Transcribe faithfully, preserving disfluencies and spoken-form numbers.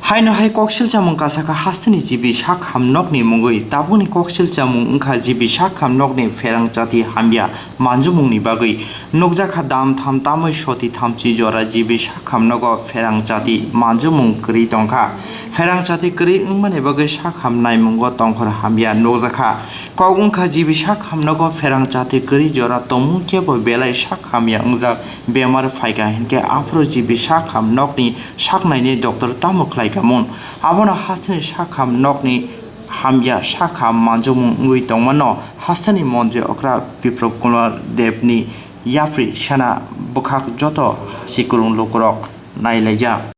Haino hai koksil chamung kasakha hasteni G B sak ham nokni mungwi. Tabukni koksil chamung wngkha G B sak ham nokni pherang chati hamya manjumungni bagwi. Nukjakha dam tham tamwi soti thamchi jora G B sak ham nogo pherang chati manjumung kwrwi tongkha. Pherang chati kwrwi wngmani bagwi sak ham naimungo tongkhor hamya nukjakha. Kok wngkha G B sak ham nogo pherang chati kwrwi jora tongmung kebo belai sak hamya wngjak bemar phaikha hinkhe aphuru G B sak ham nokni saknaini doctor tamo khlaikha mun. Abono hasteni sak ham nokni hamya sak ham manjukmung wngwi tongmano hasteni montri okra Biplab Kumar Debni yapri sena bwkhak joto sikurung lukurok nailaijak.